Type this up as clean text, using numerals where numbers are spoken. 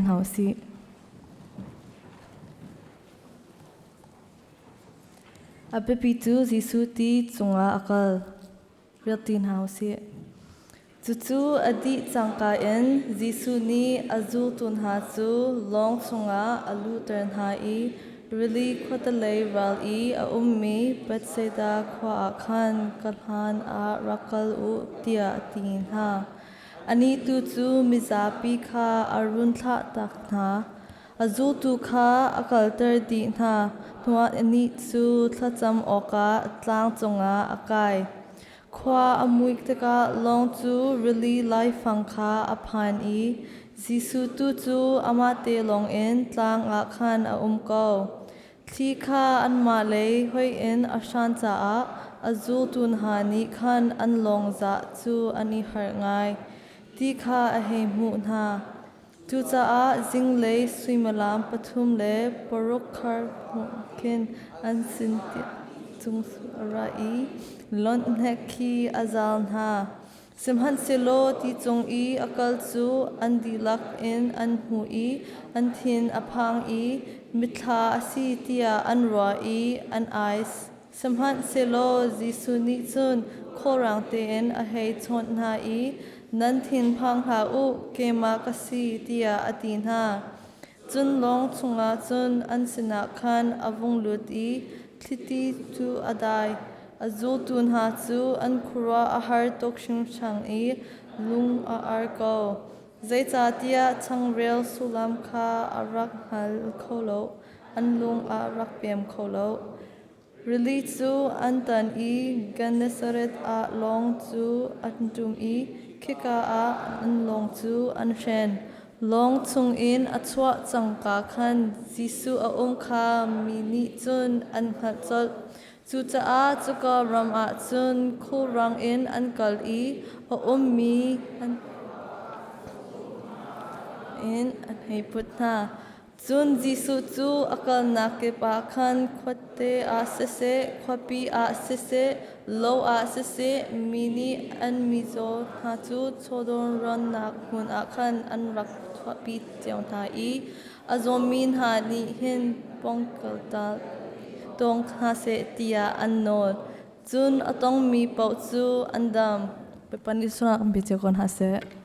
Hna u sih. A biapi cu Jesuh ti cungah a kal. Rel ti hna u sih. Cucu a dih cangka in Jesuh nih a zultu hna cu lawng chungah a luhter hna i rili khuatelei ral i a ummi Bethsaida khua ah khan ka hlan ah rak kal u tiah a ti hna. Anih tu cu mizapi kha a run thlahtak hna. A zultu kha a kalter dih hna hnuah anih cu thlacam awkah tlang cungah a kai. Khua a muih tikah lawng cu rili laifang kha a phan i Jesuh tu cu amahte lawngin tlang ah khan a um ko. Thli kha anmah lei hoih in a hran caah a zultu hna nih khan an lawng zah cu an i harh ngai ti kha a hei hmuh hna. Cucaah zinglei suimilam pathum le paruk khar hmuh khin an sin cung a ra i lonh hnek khi a zal hna. Sihmanhsehlaw ti cung i a kal cu an dihlak in an hmuh i an thin a phang i mithla a si tiah an ruah i an ai. Sihmanhsehlaw Jesuh nih cun khulrang tein a hei chawnh hna i, Nan thin phang hlah u, keimah ka si, tiah a ti hna. Cun lawng chungah cun an sinah khan a vung lut i thliti cu a dai. A zultu hna cu an khuaruah a har tuk hringhran i lung a ar ko. Zeicahtiah changreu sullam kha a rak hngal kho lo, an lung a rak pem kho lo. Rili cu an tan i Gennesaret ah lawng cu an ṭum i khika ah an lawng cu an hren. Lawng chungin a chuah cangka khan Jesuh a um kha mi nih cun an hngalh colh. Cucaah cuka ram ah cun khulrang in an kal i a ummi an in an hei put hna. Cun Jesuh cu a kalnak kip ah khan khuate ah siseh, khuapi ah siseh, lo ah siseh, mi nih an mizaw hna cu chawdawr rawnnak hmun ah khan an rak chuahpi cio hna i a zawmi hna nih hin pawngkaltal tawng hna seh tiah an nawl. Cun a tongmi paoh cu an dam. Bawipa nih sualnak kan pe cio ko hna seh.